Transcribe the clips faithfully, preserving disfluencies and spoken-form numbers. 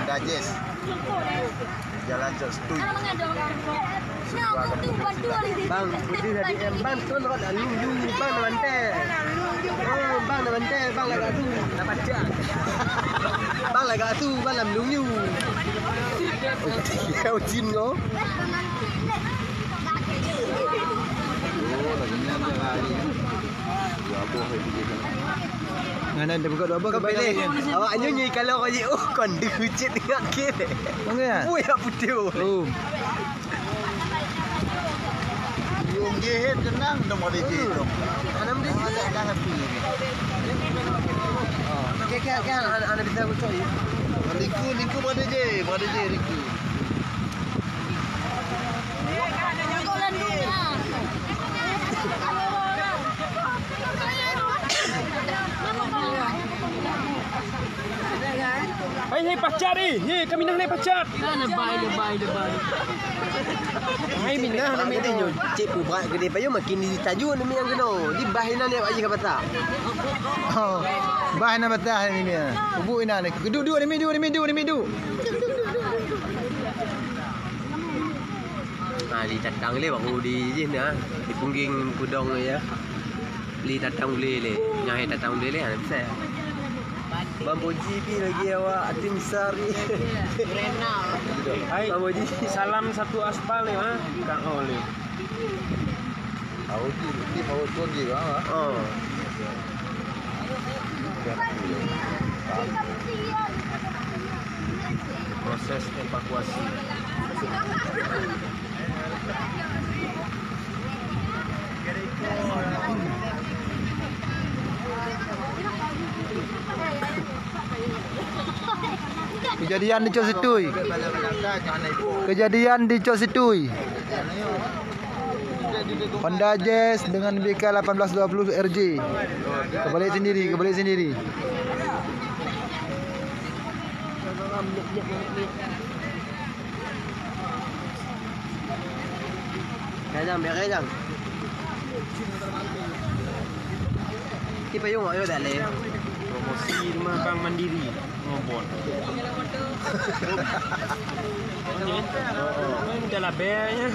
Rajesh. Jalan Cok Setui. Bang, beudeuh tadi, em, bang, kon rot alun ju, bang na mantè. Oh, bang na mantè, bang lagak tu. Bang lagak tu, bang lam lung ju. Ucin ko. Ngan ada buka dua boh. Kau pilih. Awak nyoe nyoe kalau kau ji, oh, kon deuh cit ngak kiri. Mana? Woi, ya putih. Oh. Yung jihit tenang dong, ada jihit dong. Anam di sini. Ada dah happy. Oke, oke, oke, anak, anak bisa ucap ya. Liku, liku pada je, pada je liku. Hai, hai, pacat, eh. Hei, kami nah, hai, pacat. Hai, minah, hai, minah. Cek pubrak gede payung makin di taju, demi yang kena. Di bah inan ya, Pak Haji, kata. Oh, bah inan batah ni, ni. Ubuk inan ni. Duduk, duduk, demi duduk, demi duduk, demi duduk. Ha, li tatang lé baru di jih na, di pungging pudong ya. Li tatang ulé lé. Nyang hai tatang ulé lé, ha, bisa. Bang Boji pi lagi awak, atim besar ni. Hai, Bang Boji. Salam satu aspal ni, ha. Kak Oli. Audi, tim Audi, ha. Oh. Proses evakuasi. Kejadian di Cot Situi. Kejadian di Cot Situi. Honda Jazz dengan B K lapan belas dua puluh R J. Kebalik sendiri, kebalik sendiri. Dah jam, biar jam. Kita payung awak dah leh. Promosi rumah Bank Mandiri. Ngobon. Ini dah lah bayarnya.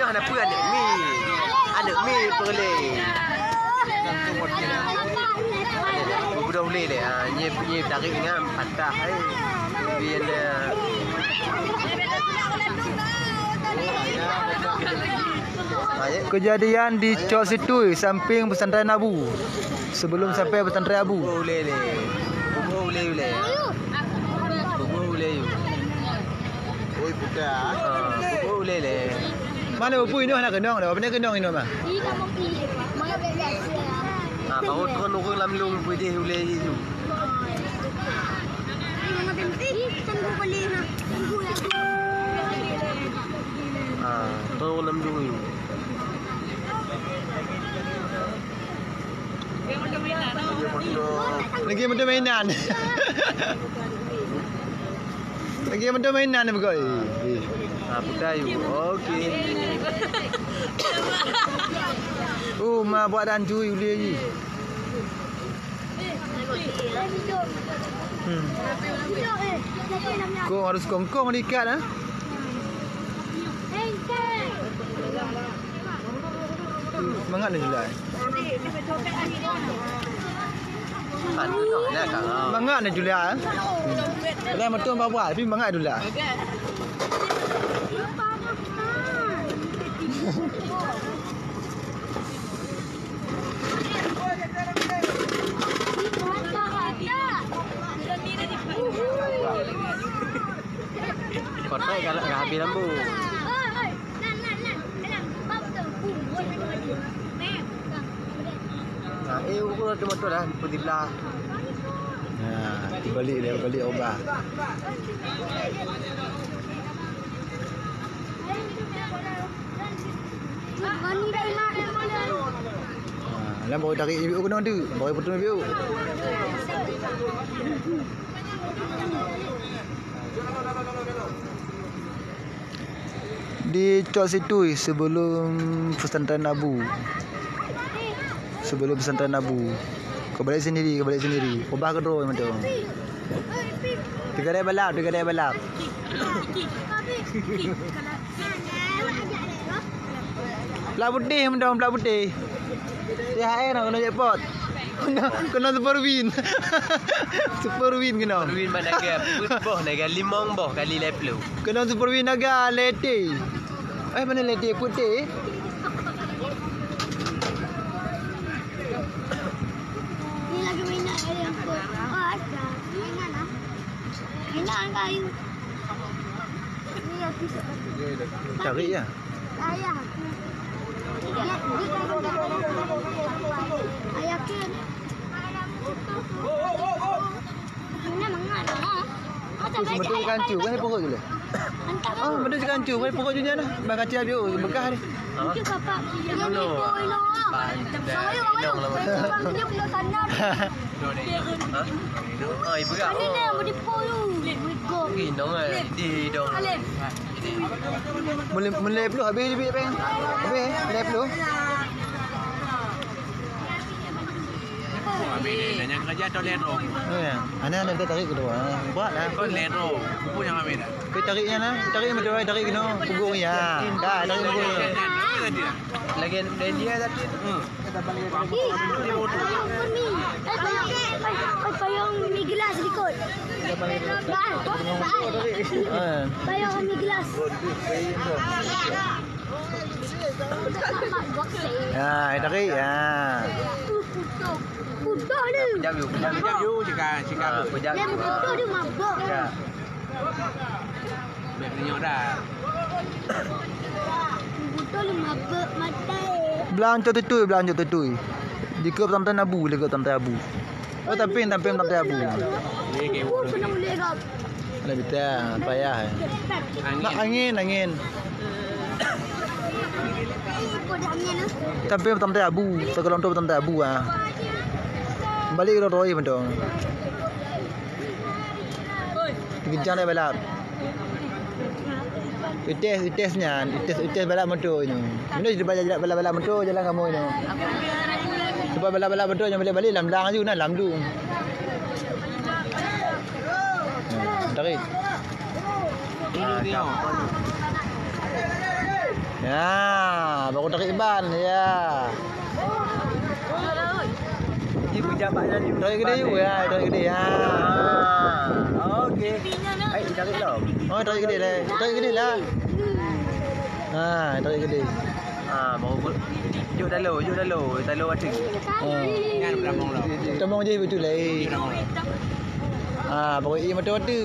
Aneuk mi, aneuk mi aneuk mi peureulée. Geudoh ulée lé, ha, nyi, nyi tarék nyan patah, hai. Biên, eh. Kejadian di Cot Situi, samping pesantren Abu. Sebelum sampai pesantren Abu. Peubuet ulée lé. Peubuet ulée ulée. Peubuet ulée. Oi, budak. Ah, peubuet ulée lé. Mana Abu ini hana keunong dah. Apa ni keunong ini, mah? Ah, baru turun ureueng lam lông peudeh ulée itu. Ah, turun lam lông itu. Lagi moto mainan. Lagi moto mainan ni, Bukoi. Eh, eh. Ah, putar you. Okey. Oh, ma buat dan tu, you boleh lagi. Hmm. Kong harus kongkong diikat, ah. Semangat ni, Julai. Semangat ni, Julai, eh. Dah betul, Baba, tapi semangat, Julai. Kotak galak dah habis lampu. Nah, eh, ukur tu motor dah, pun dibelah. Nah, terbalik dia, balik ubah. Ha, lam baru tarik B O kena tu, baru potong B O. Di Cot Situi sebelum pesantren Abu. Sebelum pesantren Abu. Kau balik sendiri, kau balik sendiri. Kau bah keudroe mantong. Tiga dek balap, tiga dek balap. Plat putih mantong, plat putih. T H R kena jackpot. Kena, kena Super Win. Super Win kena. Super Win mana ke? Boh naga limong boh kali lhèe ploh. Kena Super Win naga leti. Eh, mana leti putih? Ni lagi mainan ada yang kot. Oh, ada. Mainan ah. Mainan kayu. Ni yang pisau. Tarik ya. Ayah. Ayah kan. Mana mangat lah. Terus metu ikan cu, kan pokok je lah. Mantap. Ah, metu ikan cu, kan pokok je lah. Bang kacau dia, bekah ni. Itu bapak. Yang ni. Saya orang. Saya orang. Saya orang. Ha? Oh, ibu kak. Mana dia? Mau dipo tu. Inong eh, di dong. Mulai, mulai puluh habis je, Bik, peng. Habis, mulai puluh. Habis ni, nak kerja atau lero? Ya, ana nak tarik kedua. Buat lah. Kau lero, buku yang habis dah. Kau tarik nya lah, tarik macam mana, tarik kena punggung ya. Dah, tarik punggung. Lagi dia tadi. Hmm. Ih, payung mi gelas likot. Bang, bang. Payung mi gelas. Ya, tarik ya. Putus. Putus ni. Pejam you, pejam you. Pejam you, cakap, cakap. Pejam you. Dia putus dia mabuk. Ya. Bèk meunyoe dah. Beutôi mabök maté. Blang Cot Situi, Blang Cot Situi. Di keup Tamteng Abu, di keup Tamteng Abu. Oh, tamping, tamping Tamteng Abu. Oh, kena ulèe kau. Ada bita, payah. Nak angin, angin. Tamping Tamteng Abu, sekolah tu Tamteng Abu ah. Balik ke Rotoi betul. Geujan ai balap. Ites, ites nyan, ites, ites balap moto inoe. Inoe di balap, balap, balap moto jalan kamoe inoe. Sebab balap, balap moto nyang balek-balek lam blang aju na, lam dung. Nah, tarik. Ya, baru tarik ban, ya. Tarik gede juga, ya, tarik gede, ya. Ah, oke. Ai, tarik lah. Oh, tarik gede lah. Tarik gede lah. Ha, tarik gede. Ha, baru ber-, jok dalam, jok dalam, dalam batu. Ha. Tamong je betul lah. Ha, baru i mata-mata.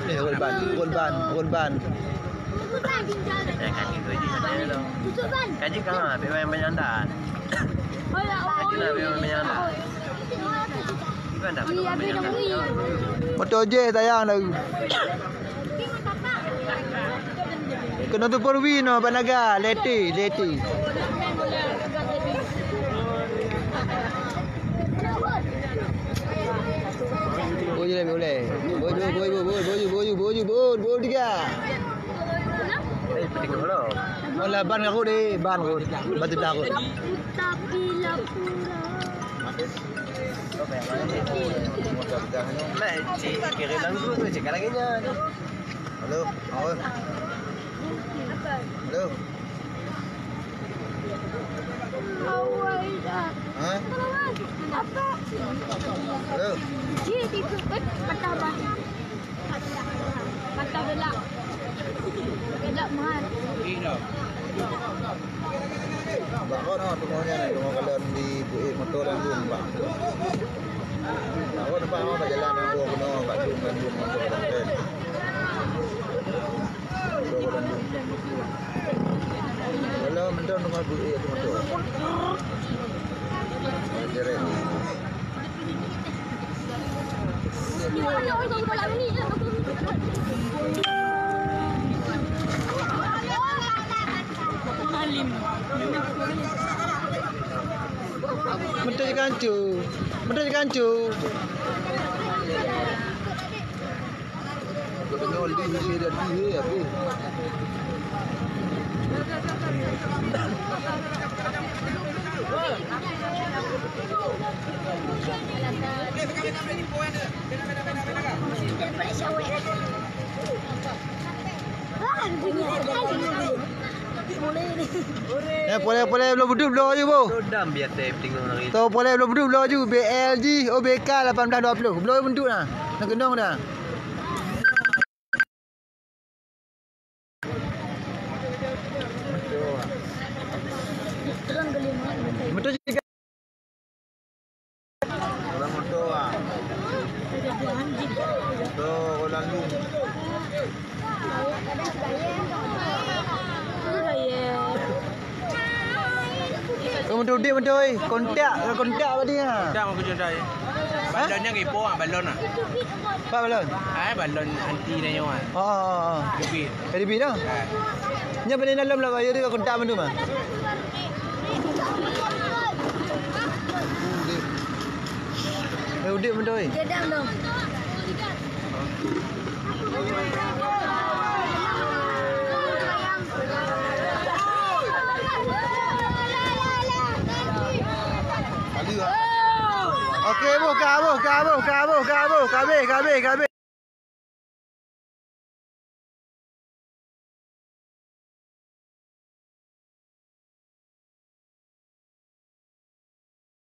Eh, Rulban, Rulban, Rulban. Kaji kau ha, tapi main penyandaran. Kaji lah, tapi main penyandaran. Motor je sayang dah. Kena tu perwi no, Banaga, leti, leti. Boy je boleh. Boy, boy, boy, boy, boy, boy, boy, boy, boy, boy, boy, tiga. Eh, petik dulu. Oh, lah, ban aku deh, ban aku. Batu dah aku. Tapi lah pula. Mai, cik, kira nanggung tu, cik, kalau gini. Halo, Awal. Halo. Awal dah. Ha? Apa? Halo. Ji, di, eh, patah bah. Patah belak. Belak mahal. Bak kau nama temuannya ni, temuan kalian di buik motor dan dum, bak. Bak kau tempat kau bak jalan yang buah kena, bak dum dan dum motor dan dum. Motor dan dum. Kalau mentang dengan buik tu motor. Jeret. Meuteuk kancu. Meuteuk kancu. Keunoe lih, lih, dah lih, eh, habéh. Eh, poleh, poleh, bloe beudôh, bloe aju, boh. Dam biasa tengok hari. Tu poleh bloe beudôh, bloe aju, B L G, oh, B K lapan belas dua puluh. Bloe beudôh nah. Nak keunong dah. Betul juga. Orang motor ah. Motor orang lu. Oh, motor udip motor, oi. Kontak, kontak apa dia? Kontak aku jodai. Hah? Balon nyan ipo ah, balon ah. Apa balon? Ah, balon anti dan nyawa. Oh, oh, oh. Lebih. Dari bina? Ha. Nya bani dalam lah, ya, dia kontak mandum ah. Eh, udip mandum, eh. Dia dalam dong. Okey, boh, ka, boh, ka, boh, ka, boh, ka, boh, ka, habéh, ka, habéh, ka, habéh.